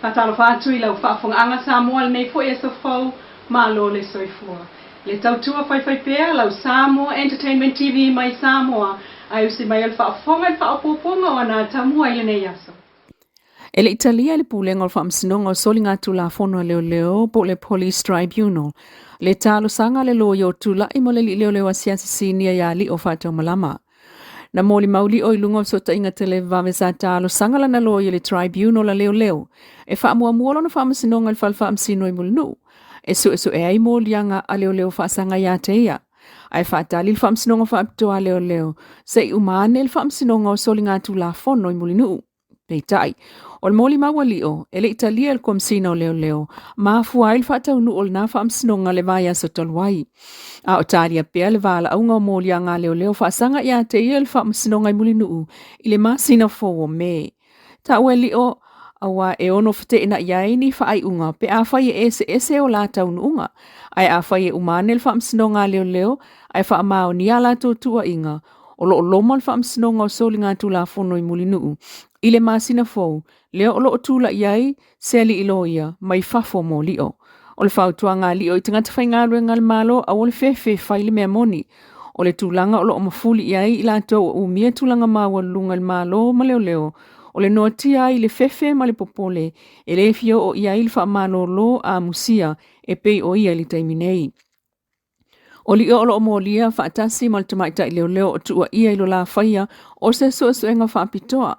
Faatalofa atu i lau faafofogaaga Samoa i lenei foi aso fou, malo le soifua. Le tautua faifaipea lau Samoa Entertainment TV mai Samoa, ae usi mai o le faafofoga i le faaopoopoga o ana atamua i lenei aso. E le i talia e le Pulega o le Faamasinoga o Soligatulafono a Leoleo po o le Police Tribunal le talosaga a le loia o Tulai mo le alii leoleo asiasi sinia ia Lio Faataumalama. Na molimau Lio i luga o fesootaiga televavave sa talosaga lana loia i le Tribunal a Leoleo e faamuamua lona faamasinoga i le fale faamasino i Mulinuu e suesue ai moliaga a leoleo faasaga ia te ia. Ae faatali le Faamasinoga Faapitoa a Leoleo se i uma ane le faamasinoga o soligatulafono i Mulinuu. Peitai, o le molimau a Lio, e le i talia e le Komesina o Leoleo, ma afua ai le faataunuu o lena faamasinoga le vaiaso talu ai. A o talia pea le valaauga o moliaga a leoleo faasaga ia te ia i le faamasinoga i Mulinuu i le masina fou o Me. Taua e Lio, aua e ono feteenai ai ni faaiuga pe afai e eseese o la taunuuga, ae afai e uma ane le faamasinoga a leoleo ae faamaonia a latou tuuaiga, O lo o loma le Faamasinoga o Soligatulafono i Mulinuu i le masina fou lea o lo o tulai ai se alii loia mai fafo mo Lio. O le fautuaga a Lio i tagata faigaluega a le Malo aua le fefe fai le mea moni. O le tulaga o lo o mafuli i ai i latou ua umia tulaga maualuluga i le Malo ma leoleo, o le noatia ai i le fefe ma le popole e le fia oo i ai le faamalolo amusia e pei o ia i le taimi nei. O Lio o lo o molia faatasi ma le tamaitai leoleo o tuuaia i lo la faia o se suesuega faapitoa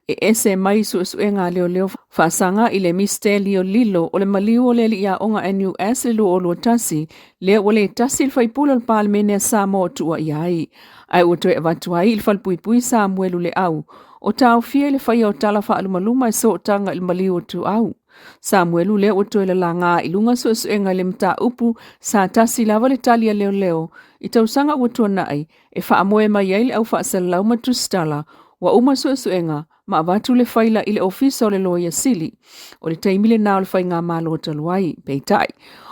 e ese mai suesuega a leoleo faasaga i le Mister Lio Lilo o le maliu o le alii aoga NUS i le 2021 lea ua le tasi le faipule o le Palemene a Samoa o tuuaia ai ae ua toe avatu ai i le falepuipui Samuelu Leau o taofia i le faia o tala faalumaluma e sootaga i le maliu o Tuau. Samuelu lea ua toe lalaga i luga suesuega i le mataupu sa tasi lava le tali a leoleo i tausaga ua tuanai e faamoe mai ai le au faasalalau ma tusitala ua uma suesuega ma avatu le faila i le Ofisa o le Loia Sili. O le taimi lena o le faigamalo talu ai. Peitai,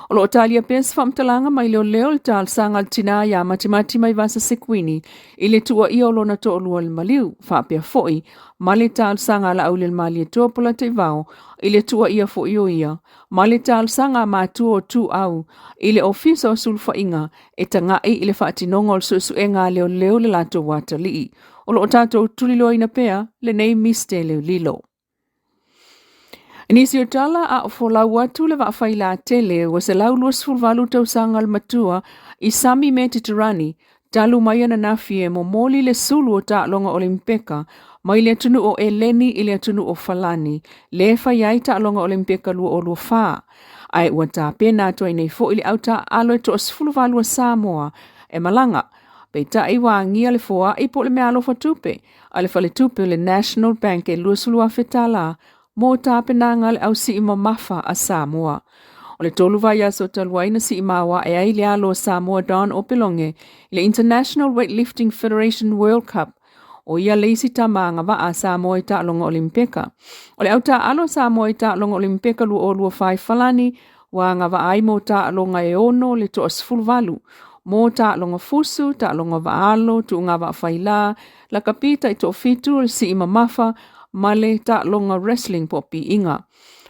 o lo o talia pea se faamatalaga mai leoleo le talosaga a le tinā iā Matimati mai Vasa Sekuini i le tuuaia o lona toalua i le maliu, faapea foi ma le talosaga a Laaulialemalietoa Polataivao i le tuuaia foi o ia, ma le talosaga a matua o Tuau i le Ofisa o Sulufaiga e taga'i i le faatinoga o le suesuega a leoleo i le latou atalii. O lo o tatou tuliloaina pea lenei Mister Leolilo. I nisi o tala a o folau atu le vaafailatele ua 128 tausaga le matua i sami Metiterani talu mai ananafi e momoli le sulu o taaloga Olimpeka mai le atunuu o Eleni i le atunuu o Falani le fai ai taaloga Olimpeka 2024 ae ua tapena atu ai nei foi le au taaalo e toa-18 a Samoa e malaga. Peitai ua agia le foai po o le meaalofa tupe a le faletupe o le National Bank e $20,000 mo tapenaga a le au sii mamafa a Samoa. O le tolu vaiaso talu ai na sii maoae ai le alo o Samoa Don Opeloge i le International Weightlifting Federation World Cup, o ia le isi tama agavaa a Samoa i taaloga Olimpeka. O le au taaalo a Samoa i taaloga Olimpeka 2024 i Falani ua agavaa ai mo taaloga e ono le toa 18, mo taaloga fusu, taaloga vaalo, tuuga vaafaila, lakapi taitoafitu, o le sii mamafa, ma le taaloga wrestling po o piiga.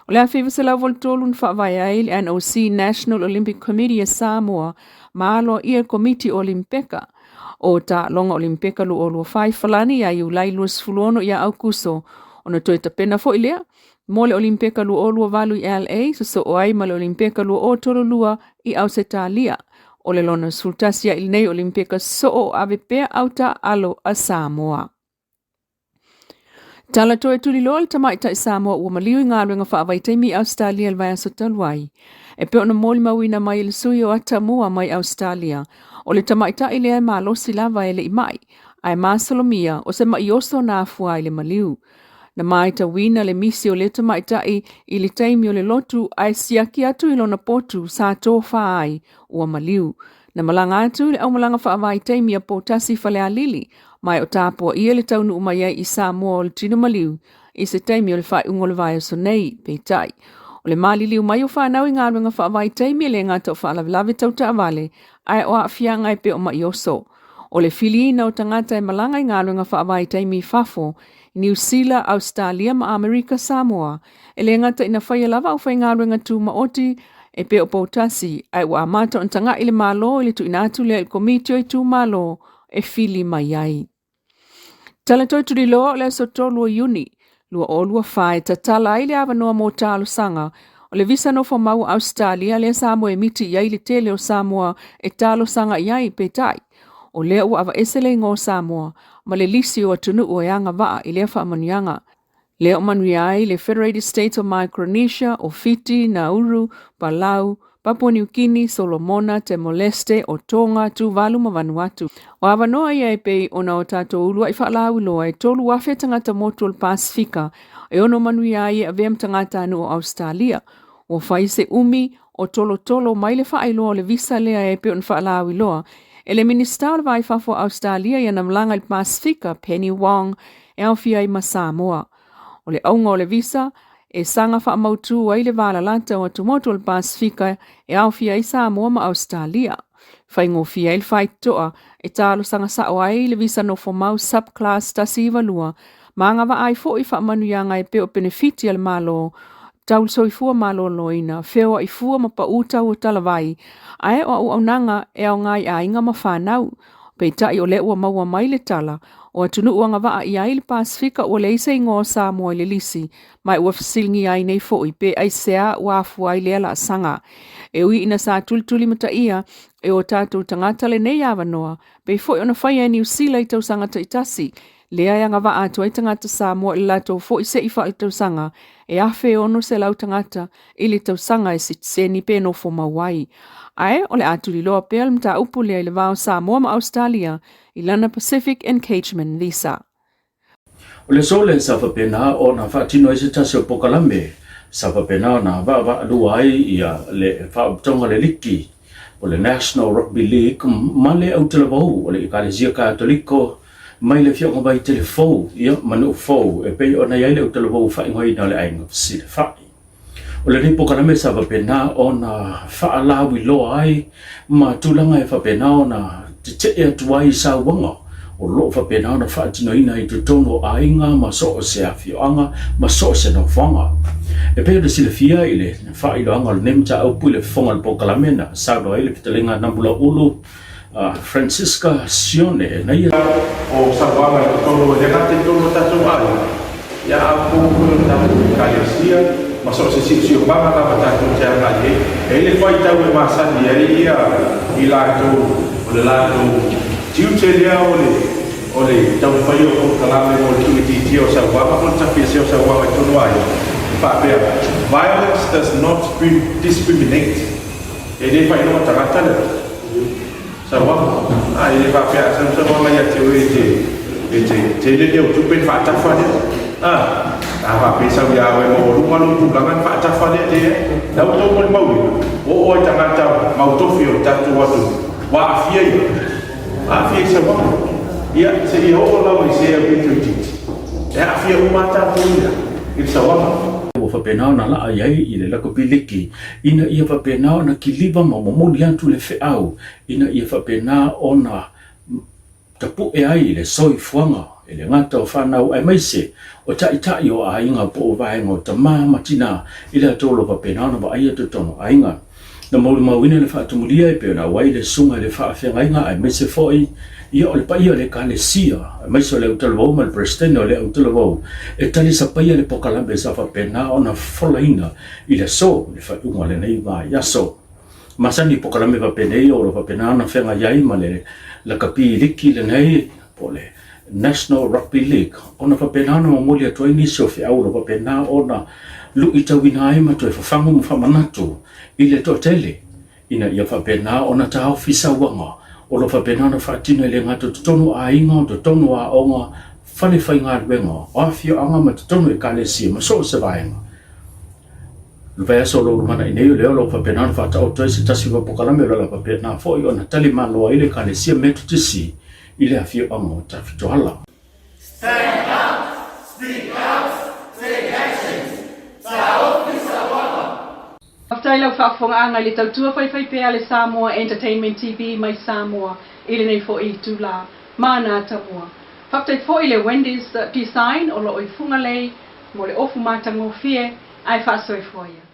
O le 1983 na faavae ai le NOC National Olympic Committee a Samoa ma aloaia le Komiti Olimpeka o Taaloga Olimpeka 2024 i Falani ia Iulai 26 ia Aukuso ona toe tapena foi lea mo le Olimpeka 2028 i LA, sosoo ai ma le Olimpeka 2032 i Ausetalia. O le lona 11 ai lenei Olimpeka sosoo o ave pea au taaalo a Samoa. Tala toe tuliloa le tamaitai Samoa ua maliu i galuega faavaitaimi i Ausetalia i le vaiaso talu ai. E pei ona molimauina mai e le sui o Atamua mai Ausetalia, o le tamaitai lea e malosi lava e le i mai, ae masalomia o se ma'i oso na afua ai le maliu. Na maitauina le misi o lea tamaitai i le taimi o le lotu ae siaki atu i lona potu sa tofa ai ua maliu. Na malaga atu i le aumalaga faavaitaimi a Poutasi i Falealili, ma e o tapuaia le taunuu mai ai i Samoa o le tino maliu i se taimi o le faaiuga o le vaiaso nei. Peitai, o le maliliu mai o fanau i galuega faavaitaimi e le gata o faalavelave tau taavale, ae o aafiaga e pei o ma'i oso. O le filiina o tagata e malaga i galuega faavaitaimi i fafo, Niu Sila, Ausetalia ma Amerika Samoa. E le gata ina faia lava aufaigaluega tumaoti e pei o Poutasi, ae ua amata ona taga'i le Malo i le tuuina atu lea i le Komiti o Itumalo e fili mai ai. Tala toe tuliloa o le aso 3 o Iuni 2024 e tatala ai le avanoa mo talosaga o le visa nofomau o Ausetalia lea sa moemiti i ai le tele o Samoa e talosaga i ai, peitai, o lea ua aveese le igoa o Samoa ma le lisi o atunuu e agavaa i lea faamanuiaga. Lea o manuia ai le Federated States of Micronesia, o Fiti, Nauru, Palau, Papua Niu Kini, Solomona, Timor-Leste, o Tonga, Tuvalu ma Vanuatu. O avanoa ia e pei ona o tatou uluai faalauiloa e 3,000 tagata motu o le Pasefika e ono manuia ai e avea ma tagatanuu o Ausetalia. Ua fai se umi o tolotolo mai le faailoa o le visa lea e pei ona faalauiloa e le Minisita o le Va i Fafo o Ausetalia i ana malaga i le Pasefika, Penny Wong, e aofia ai ma Samoa. O le auga o le visa, e saga faamautū ai le valalata o atumotu o le Pasefika e aofia ai Samoa ma Ausetalia. Faigofie ai le faitotoa e talosaga sao ai le visa nofomau Subclass 192 ma agavaa ai foi faamanuiaga e pei o penefiti a le Malo tau le soifua maloloina, feoai fua ma pau tau o talavai, ae o auaunaga e aoga i aiga ma fanau. Peitai o lea ua maua mai le tala, o atunuu agavaa i ai le Pasefika ua leai se igoa o Samoa i le lisi, ma ua fesiligia ai nei foi pe aisea ua afua ai lea laasaga. E ui ina sa tulitulimataia e o tatou tagata lenei avanoa, pei foi ona faia e Niu Sila i tausaga taitasi, lea e agavaa atu ai tagata Samoa i le latou foi se'i faaletausaga e 1,600 tagata i le tausaga e sitiseni pe nofo mau ai. Ae o le a tuliloa pea le mataupu lea i le va o Samoa ma Ausetalia i lana Pacific Engagement Visa. O le aso lea sa faapena ona faatino ai se tasi o polokalame sa faapena ona vaavaalua ai ia le Faapotopotoga o le Liki o le National Rugby League ma le Autalavou o le Ekalesia Katoliko mai le afioaga Vaitele Fou ia ma Nuu Fou e pei ona i ai le Autalavou faaigoaina o le Aiga Fesilafai. O lenei polokalame sa faapena ona faalauiloa ai ma tulaga e faapena ona tetee atu ai i sauaga o lo o faapena ona faatinoina i totonu o aiga ma so o se afioaga ma so o se nofoaga. E pei ona silafia i le faailoaga o lenei mataupu i le fofoga o le polokalame na saunoa ai le fetalaiga Namulauulu Francisca Sione na ia. O sauaga i totonu o le gata i totonu o tatou aiga, ia a pou foi o le tatou Ekalesia, ma so o se siosiomaga lava tatou te agai ai. E i ai le faitau e masani ai ia i latou o le latou tiute lea o le o le taumafai o polokalame mo le tuuitiitia o sauaga po o le tafiesea o sauaga i totonu o aiga, e faapea, Violence does not discriminate. E le faailoga tagata le sauaga. A, e le faapea a sau sauaga ia te oe e te, e te tele lea o tupe ona faatafa lea. A, a faapea e sau ia oe maualuga lou tulaga ona faatafa lea, leai. La ua outou molimauina, ua oo ai tagata mautofi o le tatou atunuu, ua aafia i, aafia i sauaga. Ia, seia oo lava i se aupito itiiti, e aafia uma lava tatou i le, i le sauaga. Ua faapena ona laa i ai i le lakapi liki ina ia faapena ona kiliva ma momoli atu le feau ina ia faapena ona tapue ai le soifuaga e le gata o fanau aemaise o taitai o aiga po o vaega o tama ma tina i latou o lo o faapena ona vaaia totonu o aiga. Na molimauina le faatumulia e pei ona auai le susuga i le faafeagaiga aemaise foi ia o le paia o le Ekalesia aemaise o le Autalavou ma le Peresetene o le Autalavou e talisapaia le pokalame sa faapena ona folaina i le aso i le faaiuga o lenei vaiaso. Masani pokalame faapenei o lo o faapena ona feagai ai ma le lakapi liki lenei po o le National Rugby League ona faapena ona momoli atu ai nisi o feau o lo o faapena ona luitauina ai ma toe fafagu ma faamanatu i le toatele ina ia faapena ona taofi sauaga o lo o faapena ona faatino e le gata i totonu o aiga, o totonu o aoga, fale faigaluega, o afioaga ma totonu o ekalesia ma so o se vaega. O le vaiaso o lo o lumanai nei, o lea o lo o faapena ona faataoto ai se tasi o polokalame o le ala faapena foi ona tali malo ai le Ekalesia Metotisi i le afioaga o Tafitoala. Stand up, speak out, take actions. Taofi Sauaga. Faafetai lau faafofogaaga i le tautua faifaipea a le Samoa Entertainment TV mai Samoa i lenei foi itula. Mana Tamua. Faafetai foi i le Wendy's Design o lo o i Fugalei mo le ofu matagofie ae faasoifua ia.